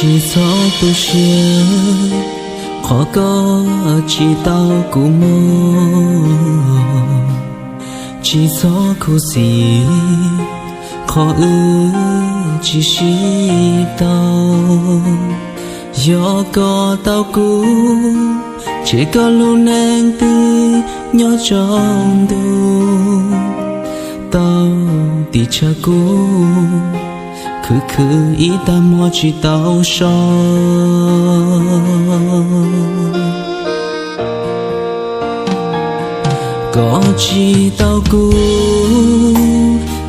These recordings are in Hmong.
Tsis txhob tu siab qhov koj tsis tau kuv muaj, tsis txhob khuv xim qhov wb tsis sib tau. Yog koj tau kuv, ces koj lub neej twb nyob tsaus ntuj. Tau tim tshav kub, khwv khwv ib tag hmo tsis tau so. Koj tsis tau kuv,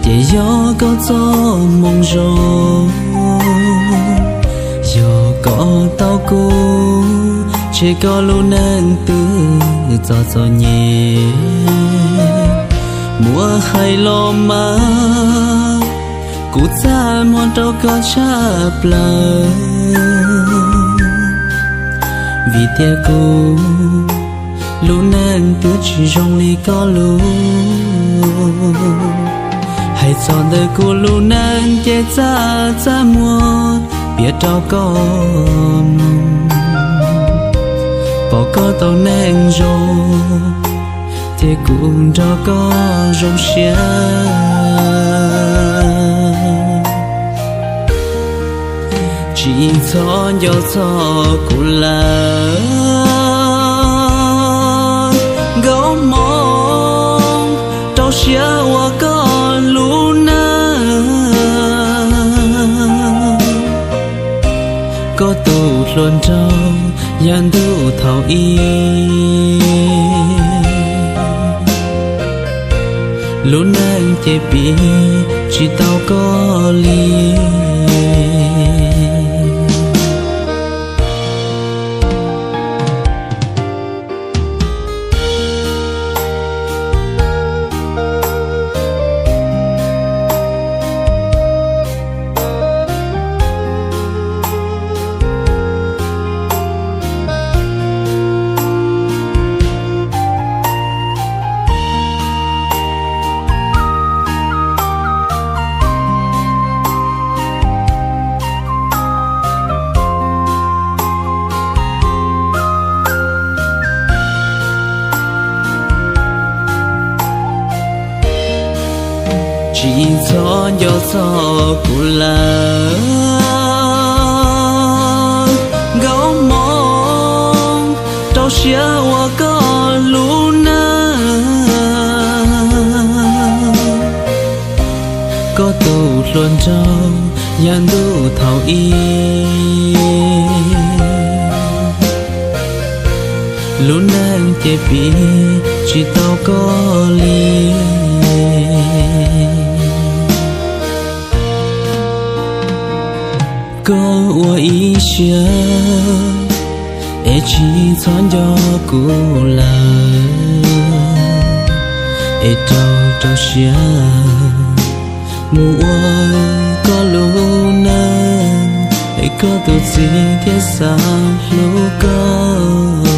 ces yog koj txoj moo zoo. Yog koj tau kuv, ces koj lub neej twb txom txom nyem. Muab hais los mas, kuv txaj muag rau koj tshaj plaws. Vim tias kuv lub neej twb tsis zoo li koj lub. Hais txog ntawm kuv lub neej ces txaj txaj muag piav rau koj mloog. Pom koj tau neej zoo, ces kuv nrog koj zoo siab. Tsis txhob nco txog kuv lawm, nkauj hmoob, rau siab ua koj lub neej. Koj tus hluas nraug yav ntuj thaum ub, lub neej ces piv tsis tau koj li. Tsis txhob nco txog kuv lawm, nkauj hmoob, rau siab ua koj lub neej. Koj tus hluas nraug yav ntuj thaum ub, lub neej ces piv tsis tau koj li. Koj ua ib siab es tsis txhob nco kuv lawm, es rau rau siab mus ua koj lub neej, es koj tus txiv thiaj xav hlub koj.